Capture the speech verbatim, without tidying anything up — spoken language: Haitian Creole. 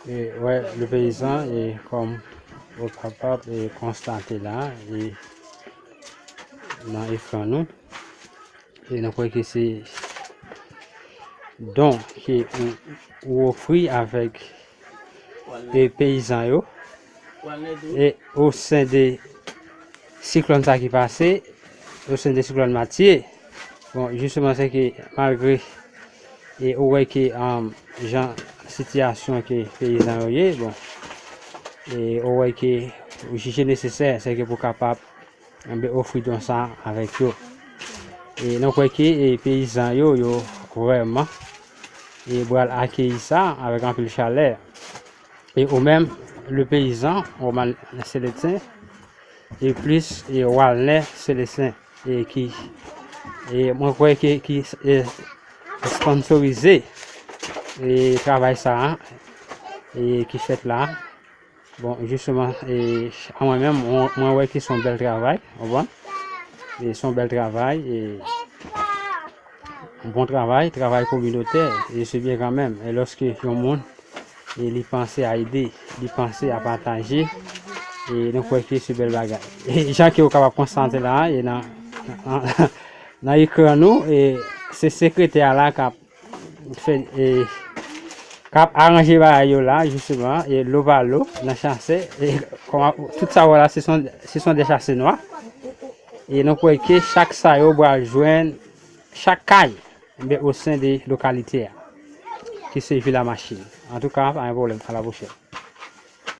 E, wè, le peyizan, e, kòm ou kapab, e, konstate la, e, nan ekran nou, e, nou kwè ke se don ke ou, ou ofri avèk, e, peyizan yo, e, o sen de siklòn sa ki pase, o sen de siklòn Matye. Bon, jisteman, se ke malgre, e, ou wè ke, um, jan sitiyasyon ke peyizan yo ye, bon, e, ou wè ke ou jije nesesè, se ke pou kapab, enben, ofri don sa avèk yo. E nou kwè ke, e, peyizan yo, yo vrèman, e, pral akeyi sa avèk anpil chalè. E ou menm, le peyizan, Roman Seletin, e plis, e Walner Seletin, e ki, e mwen kwè ke, ki, e, sponsorize, e travay sa a, e ki fèt la. Bon, jisteman, e, a mwen menm, mwen, mwen wè ke se yon bèl travay, w konprann? E se yon bèl travay, e yon bon travay, travay kominotè, e se byen kanmenm. E lòske yon moun, e li panse a ede, li panse a pataje, e nou kwè ke se bèl bagay. E jan ke ou kapab konstate la, e nan, nan, nan ekran nou, e se sekretè a la k ap fè, e, k ap aranje bagay yo la, jisteman, e lo pa lo, nan chase, e kòman, tout sa w wè la, se son, se son de chase nwa. E nou kwè ke chak sa yo pral jwenn, chak kay, enben, o sen de lokalite a, ki se Vila Machin. Antouka, pa gen pwoblèm, a la pwochèn.